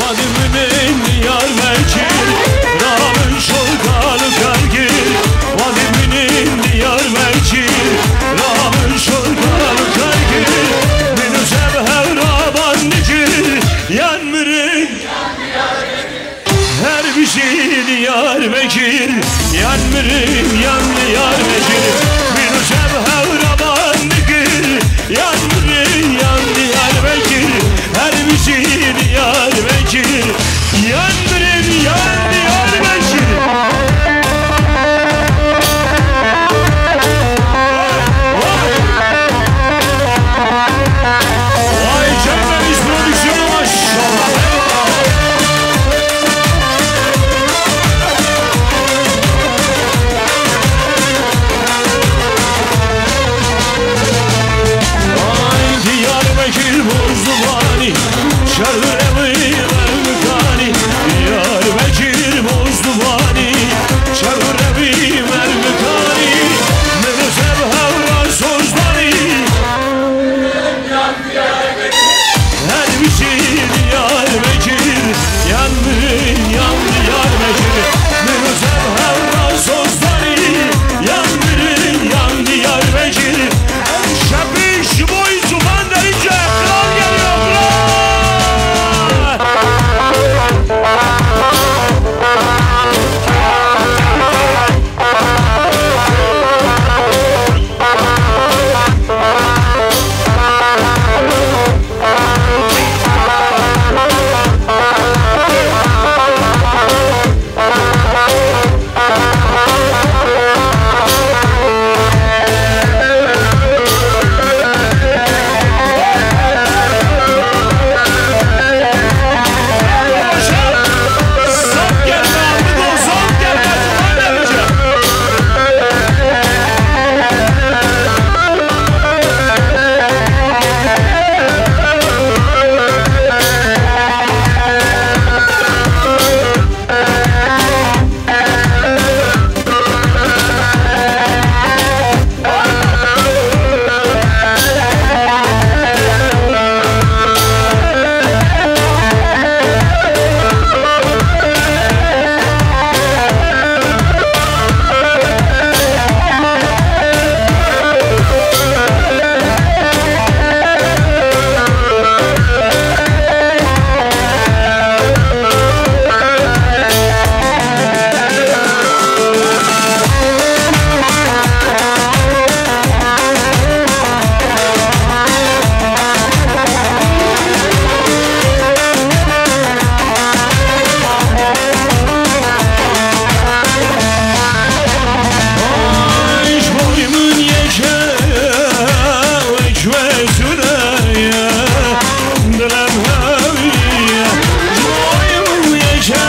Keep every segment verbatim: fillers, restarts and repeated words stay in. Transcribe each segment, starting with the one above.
Vadî min ê Diyarbekir, rabin şol kal û kargir. Vadî min ê Diyarbekir, rabin şol kal û kargir. Min û sev hewra ban dikir, yan mirin. Her bijî Diyarbekir, yan mirin, yan Diyarbekir. Min û sev hewra ban dikir, yan mirin, yan Diyarbekir. Her bijî Diyarbekir, yan mirin, yan Diyarbekir. Vay canım, biz prodüksiyona maşallah. Ay Diyarbekir Bozduvanî, şerrewî Mermikanî. Diyarbekir Bozduvanî, şerrewî Mermikanî. Min û sev hewra sozdanî. Her bijî Diyarbekir, yan min, yan Diyarbekir. Min û sev hewra sozdanî, yan min, yan Diyarbekir. Şevbêrk ji bo Yûsufan derî çûye, kral geliyor, kral! Ay, ji boy min yeke wek we zûne ye, dilem hewiye. Ji boy min yeke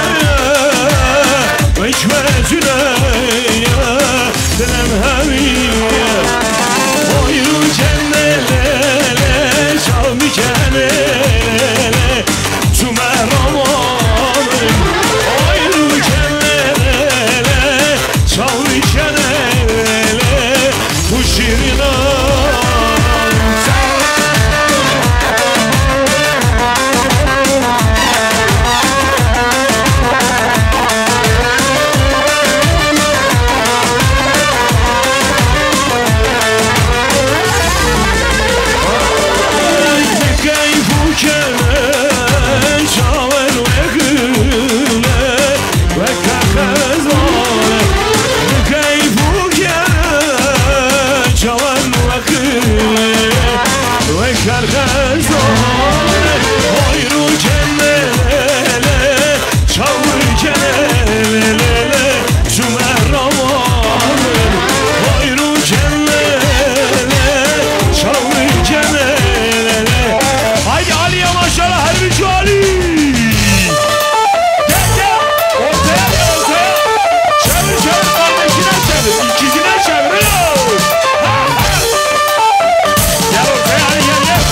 wek we zûne ye, dilem hewiye. Boy rû çende lele, çav mi kene lele. Çûme ramanê, ay rû kenelele, çaw kenelele, tu şîrîna. Keyf û kele çawen wekile, weke xezale. Keyf û kele çawen wekile, weke xezale. Hayr û cenele, çaw cenele. Çûme ramanê, hayr û cenele, çaw cenele. Haydi Aliye maşallah, her bir Ali. Gel, gel, ortaya gel, ortaya. Çevir, çevir, kardeşine çevir, ikizine çevir. Gel ortaya, hadi gel, gel.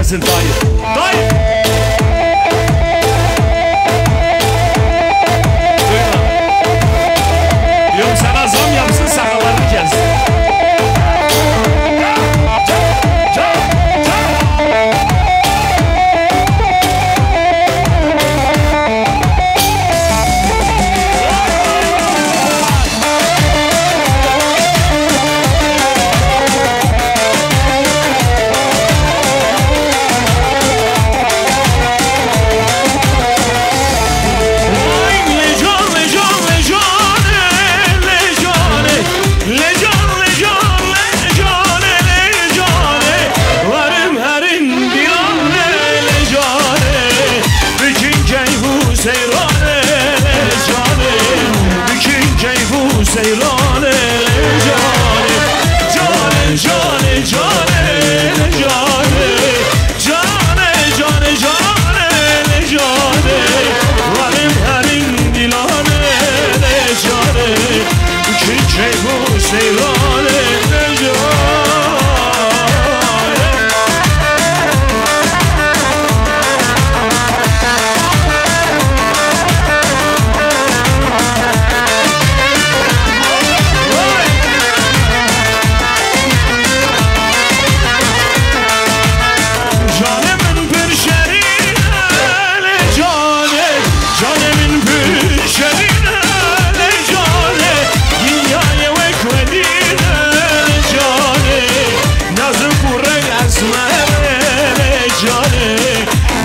Dayı. Dayı. Duyma. Diyorum sana zam yapsın, sakallarını kes. Lê canê, lê canê, lê canê, werim herin bîranê, lê canê, bikin keyf û seyranê, lê canê, bikin keyf û seyranê, lê canê, canê, canê, canê, lê canê, canê, canê, canê, lê canê, werim herin bîranê, lê canê. Çiçek û seyranê necarê. Canê min pir şerîn e, lê canê, canê min pir şerîn e, lê canê, dinyayê wek we nîne, lê canê, nazik û reng esmer e, lê canê,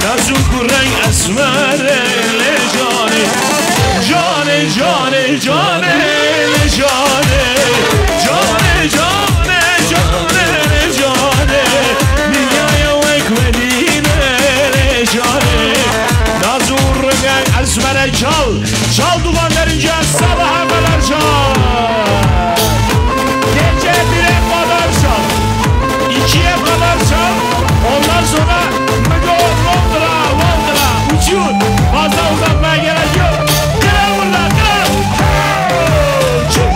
nazik û reng esmer e, lê canê, canê, canê, canê, lê canê, canê, canê, canê, lê canê, dinyayê wek we nîne, lê canê, naz û rengê esmer e, çal. Çal duvarlarınca sabaha kadar çal. Gece bire kadar çal. İkiye kadar çal. Ondan sonra Migo Londra, Londra. Uçuyor. Fazla uzatmaya gerek yok. Kırın burada, kırın. Çık.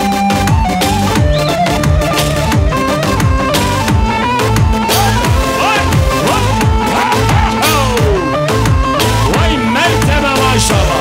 Vay, vay, vay, vay. Vay mertebe maşallah.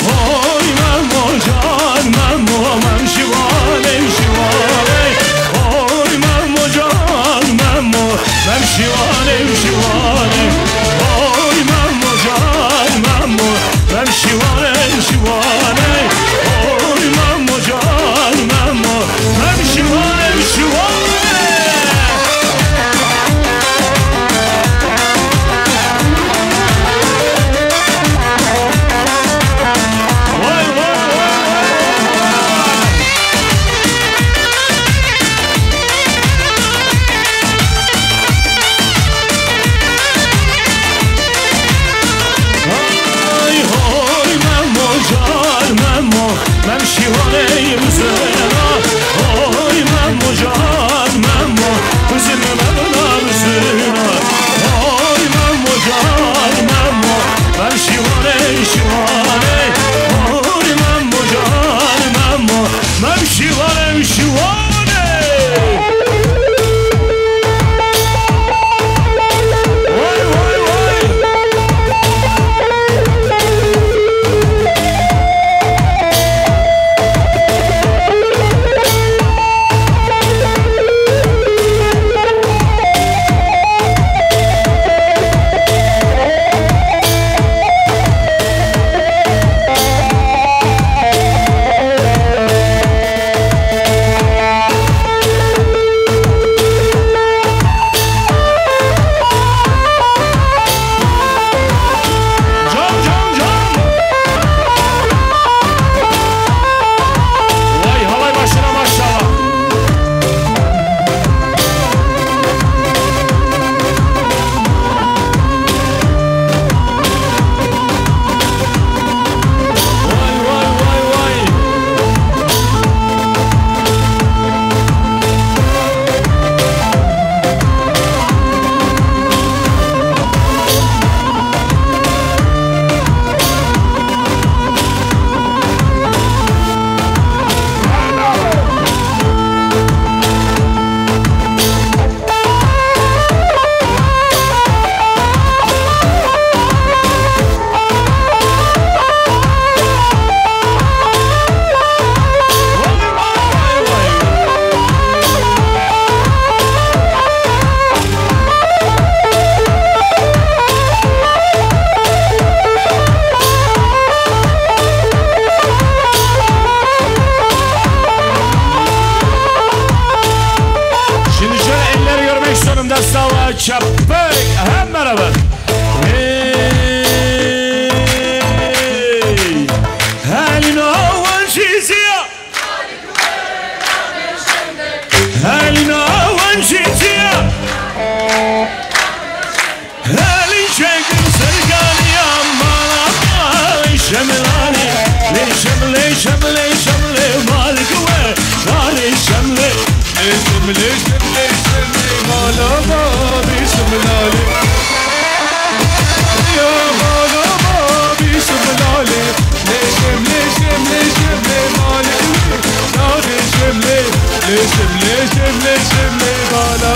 Oy Memo can Memo, Mem şivanê şivanê. Oy Memo can Memo, Mem şivanê şivanê. Oy Memo can Memo, Mem şivanê şivanê. Oy Memo can Memo, Mem şivanê şivanê. Ay hoy Memo can Memo, Mem şivanê bizina. Oy Memo can Memo, bizina, bizina. Oy Memo can Memo, Mem şivanê şivanê. Oy Memo can Memo, Mem şivanê şivanê. Şapek, hep beraber. Hey! Helîna wan jî ziya. Helîna wan jî ziya. Helî çekin serkaniya mala mala şemlane. Lê şemle, şemle, şemle malik we. Darê şemle. Lê şemle, şemle, şemle mala mala şemlane. Ya mala mala şemlane. Lê şemle, şemle, şemle malik we. Darê şemle. Lê şemle, şemle, şemle mala.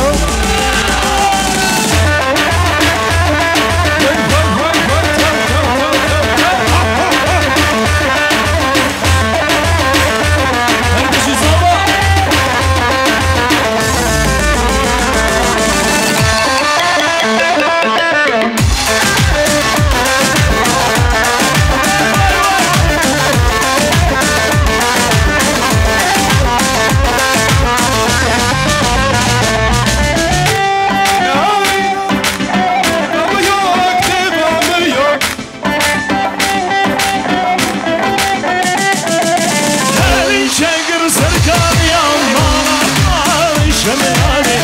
Şemlane,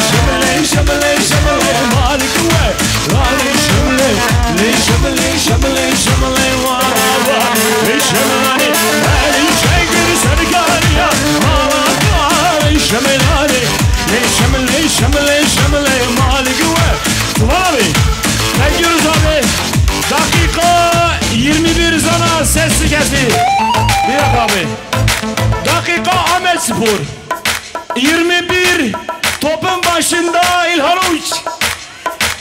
şemle, şemle, şemle, malik we. Lê şemle, lê şemle, şemle, şemle, wa, wa, wa. Lê şemlane, lê şengir serkariya, wa, wa, wa. Lê şemlane, lê şemle, şemle, şemle, malik we. Tamam abi. Bekliyoruz abi. Dakika yirmi bir zana sesli geldi. Bir dakika abi. Dakika Ahmet Spor. Yirmi bir, topun başında İlhan Uç.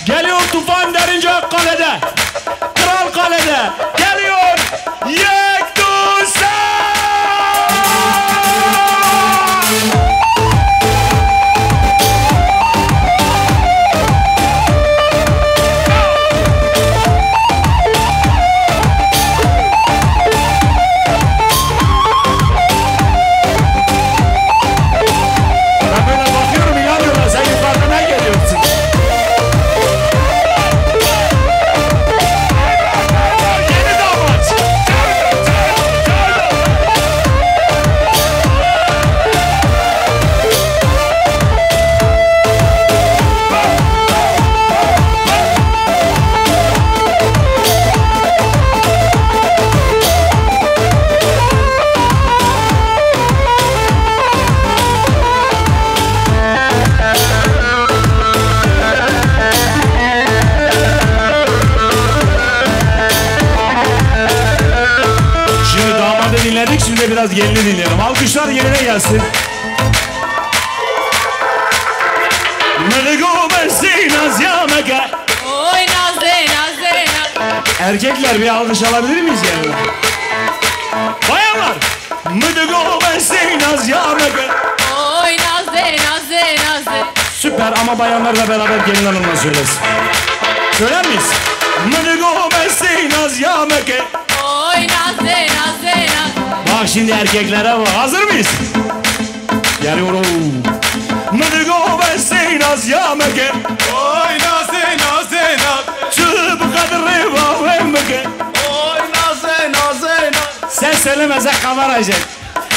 Geliyor Tufan Derince kalede. Kral kalede. Geliyor. Yek, du, sağ! Ben böyle bakıyorum, inanmıyorlar. Sen yukarıdan geliyorsun. Yeni damat. Şimdi damadı dinledik, şimdi biraz gelini dinleyelim. Alkışlar yerine gelsin. Min go bestê naziya me ke. Oy nazê, nazê, nazê. Erkekler, bir alkış alabilir miyiz yani? Bayanlar. Min go bestê naziya me ke. Oy nazê, nazê, nazê. Süper, ama bayanlar da beraber gelin hanımla söylesin. Söyler miyiz? Min go bestê naziya me ke. Oy nazê, nazê, nazê. Bak şimdi erkeklere bak. Hazır mıyız? Geliyorum. Min go bestê naziya me ke. Oy nazê, nazê, nazê. Tu bi qedrê bavê me ke. Oy nazê, nazê, nazê. Sen söyleme, sen kamera çek.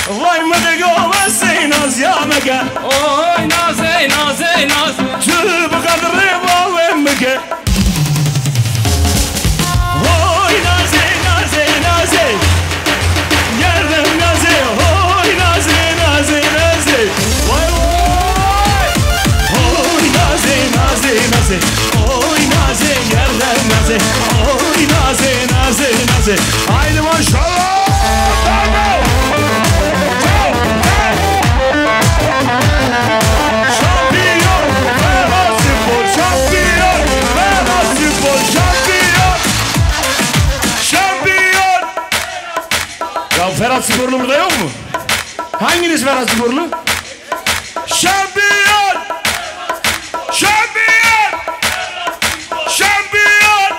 Vay min go bestê naziya me ke. Oy nazê, nazê, nazê. Tu bi qedrê bavê me ke. Hoy nazê, nazê, nazê. Yerdem nazê, hoy nazê, nazê, nazê. Vay vay. Hoy nazê, nazê, nazê. Hoy nazê, yerdem nazê. Hoy nazê, nazê, nazê. Haydi maşallah. Şampiyon, Ferhat Spor, şampiyon, Ferhat Spor, şampiyon. Şampiyon. Ya Ferhat Sporlu burada yok mu? Hanginiz Ferhat Sporlu? Şampiyon! Şampiyon! Şampiyon!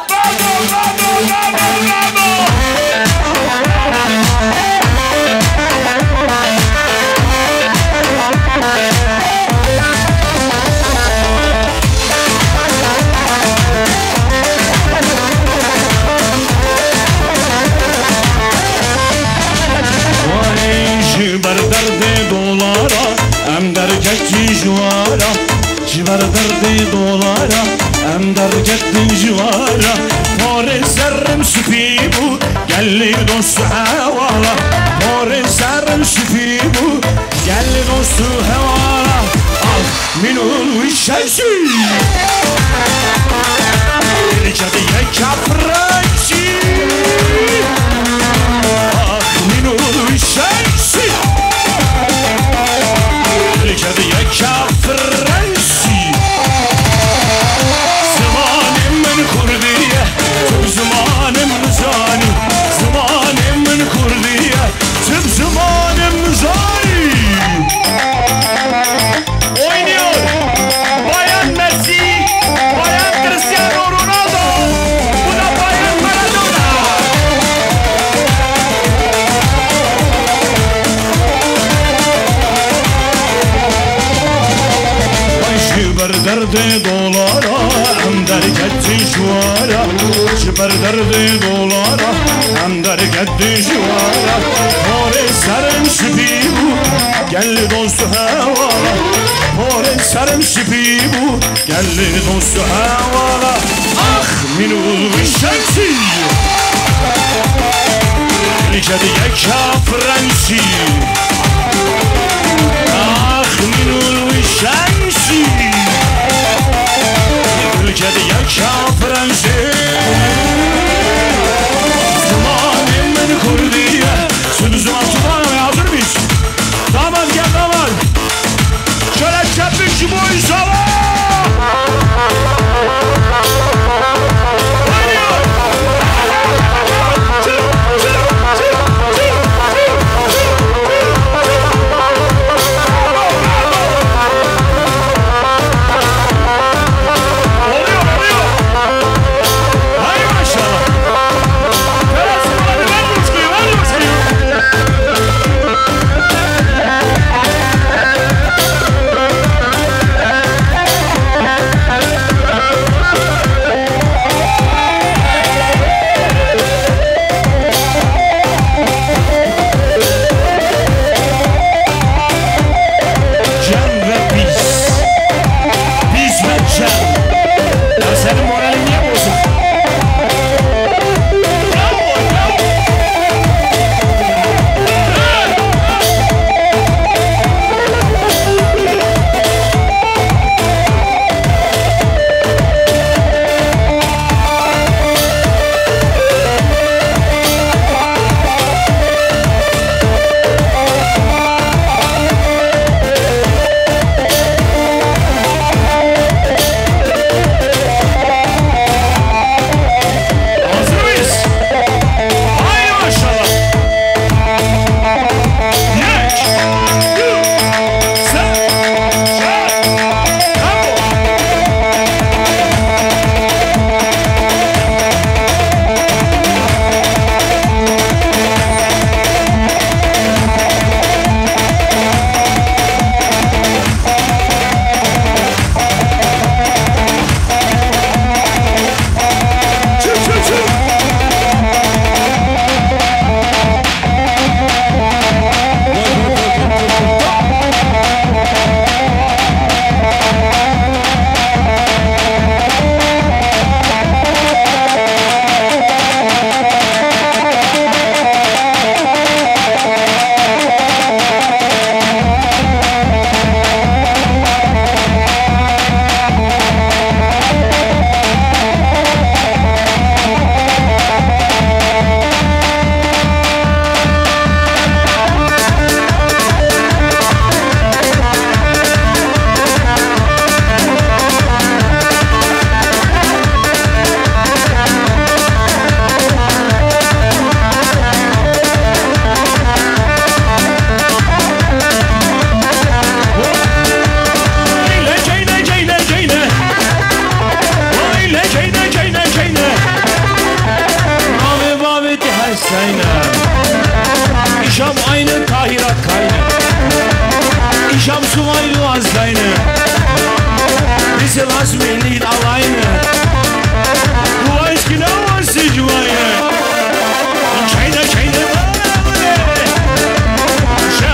Bravo, bravo, bravo, bravo! Ji ber derdê dolara em derketin ji wara. Ji ber derdê dolara em derketin ji wara. Porê serim spî bû, gelê dost û hewala. Porê serim spî bû, gelê dost û hewala. Ah, Mînûl wî şensî. Li kediyeka Fransî. Ah, Mînûl wî şensî. Li kediyeka Fransî. Zimanê min kurdî ye, tu bi zimanê min zanî. Zimanê min kurdî ye, tu bi zimanê min zanî. Oynuyor. Bayan Messi, bayan Cristiano Ronaldo, bu da bayan Maradona. Ji ber derdê dolara em derketin ji wara. Ji ber derdê dolara em derketin ji wara. Porê serim spî bû, gelê dost û hewala. Porê serim spî bû, gelê dost û hewala. Ah, Mînûl wî şensî. Li kediyeka Fransî. Ah, Mînûl wî şensî. Li kediyeka Fransî. Zimanê min kurdî ye. Siz bu ziman tutan hazır mıyız? Damat gel damat. Şöyle çepik gibi inşallah. Oluyor, oluyor. Hay maşallah. Ver coşkuyu, ver coşkuyu. Can ve biz. Biz ve can. Ya senin moralin niye bozuk? Hazır mıyız? Haydi maşallah. Yek. Yü. Se. Şe. Bravo. Eyle ceyne, ceyne, ceyne. Eyle ceyne, ceyne, ceyne. Abi, abi, Heseyne. İşam aynı Tahira Kayne. İşam Suvaylu Azgayne. Bizi lazmini alayne. Bu aşkına var sicvayne. Çayna, çayna, çayna.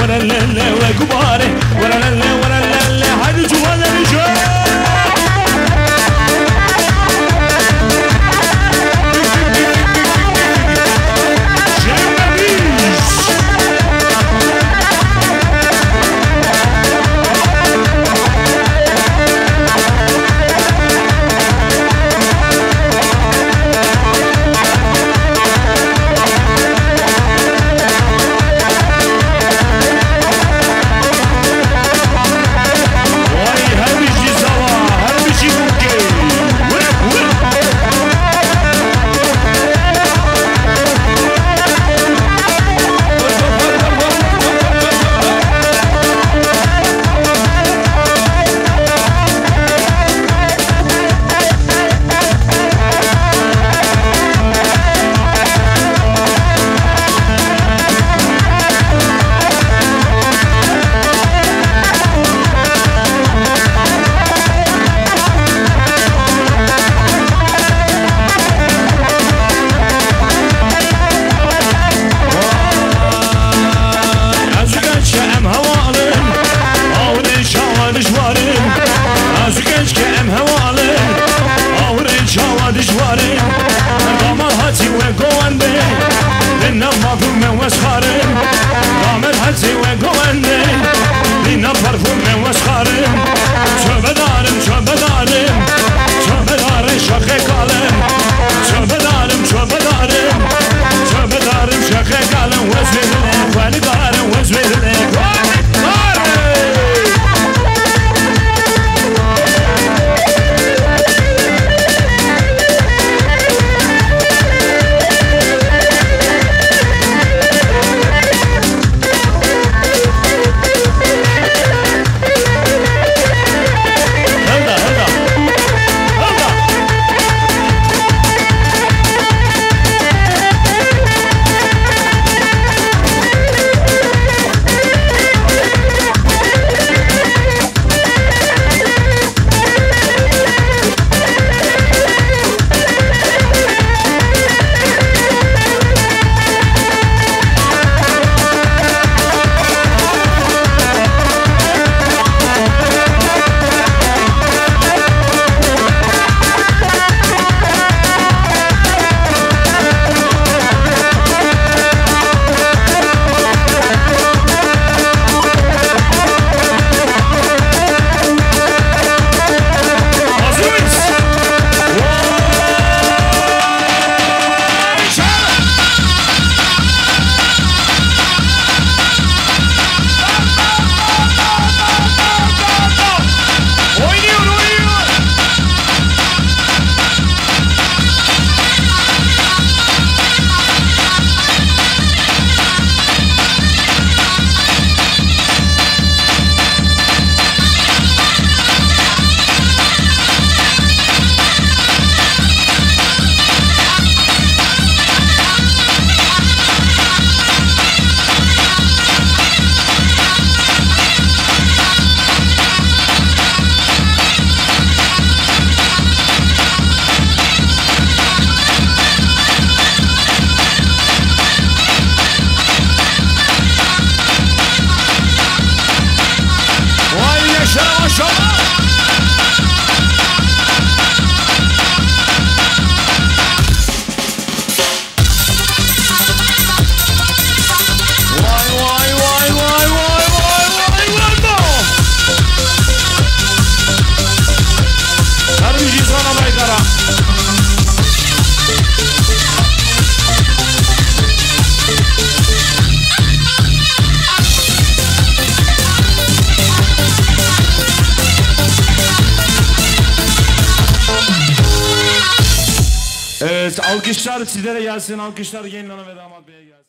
Lele, we gubarê, were lele, were lele, haydi cumalerî jo. Vay, her bijî zava, her bijî bûkê. Wire, wire. Ez û genç ke em heval in, awirên çawa dijwar in. Ez û genç ke em heval in, awirên çawa dijwar in. Damer hatî we govendê, di nav mafû me wes xwarin. Damer hatî we govendê, di nav parfûm me wes xwarin. Çobedarim, çobedarim, çobedarim şaxê kalim. Çobedarim, çobedarim, çobedarim şaxê kalim. Wes wê dilê, xwelikarim, wes wê dilê. Vay yaşa, maşallah. Vay, vay, vay, vay, vay, vay, vay, vay, vay. Her bir cizana baykara. Evet, alkışlar sizlere gelsin, alkışlar gelin hanım ve damat beye gelsin.